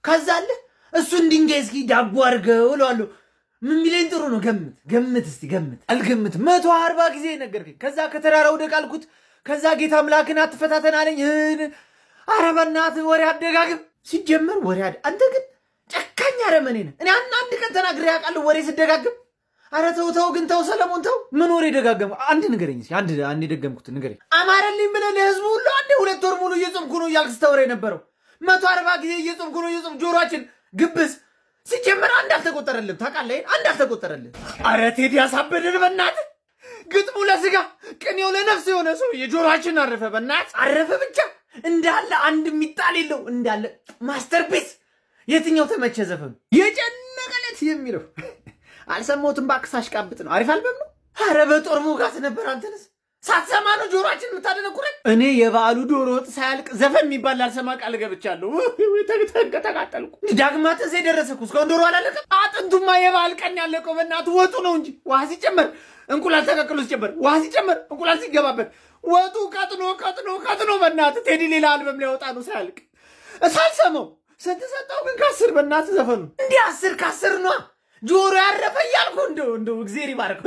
ከዛ አለ እሱን ድንጋይ እስኪ ዳቦ አድርገው እለዋለሁ። ምን ቢለኝ ጥሩ ነው? ገምት ገምት እስቲ ገምት። አልገምት። 140 ጊዜ ነገርከኝ። ከዛ ከተራራ ውደቅ አልኩት። ከዛ ጌታ አምላክን አትፈታተን አለኝ። ኧረ በእናትህ ወሬ አደጋግም። ሲጀመር ወሬ አንተ ግን ጨካኝ አረመኔ ነህ። እኔ አንድ ቀን ተናግሬ አውቃለሁ ወሬ ስደጋግም? ኧረ ተው ተው ግን ተው ሰለሞን ተው። ምን ወሬ ደጋገምኩ? አንድ ንገረኝ እስኪ፣ አንድ አንድ የደገምኩት ንገረኝ። አማረልኝ ብለህ ለህዝቡ ሁሉ አንዴ 2 ወር ሙሉ እየጾምኩ ነው እያልክ ስታወራ የነበረው 140 ጊዜ እየጾምኩ ነው እየጾምኩ ጆሮአችን ግብስ። ሲጀመር አንድ አልተቆጠረልም፣ ታውቃለህ? አንድ አልተቆጠረልም። ኧረ ቴዲ አሳበደን በእናትህ። ግጥሙ ለስጋ ቅኔው ለነፍስ የሆነ ሰውዬ ጆሮአችን አረፈ፣ በእናትህ አረፈ። ብቻ እንዳለ አንድ የሚጣል የለው እንዳለ masterpiece። የትኛው ተመቸ ዘፈኑ? የጨነቀለት የሚለው አልሰማሁትም። እባክህ ሳሽቃብጥ ነው። አሪፍ አልበም ነው። ኧረ በጦር መውጋት ነበር። አንተንስ ሳትሰማ ነው ጆሮአችን የምታደነቁረን። እኔ የበዓሉ ዶሮ ወጥ ሳያልቅ ዘፈን የሚባል ላልሰማ ቃል ገብቻለሁ። ተቃጠልኩ። ዳግማ ትንሣኤ ደረሰ እኮ እስካሁን ዶሮ አላለቀም። አጥንቱማ የበዓል ቀን ያለቀው በእናትህ ወጡ ነው እንጂ ውሃ ሲጨመር እንቁላል ተቀቅሎ ሲጨመር ውሃ ሲጨመር እንቁላል ሲገባበት ወጡ ቀጥኖ ቀጥኖ ቀጥኖ በእናትህ ቴዲ ሌላ አልበም ሊያወጣ ነው ሳያልቅ ሳልሰማው። ስንት ሰጠው ግን ከ10 በእናትህ ዘፈኑ? እንዲህ 10 ከ10 ነዋ። ጆሮ ያረፈ እያልኩ እንደው እንደው እግዜር ይባርክ።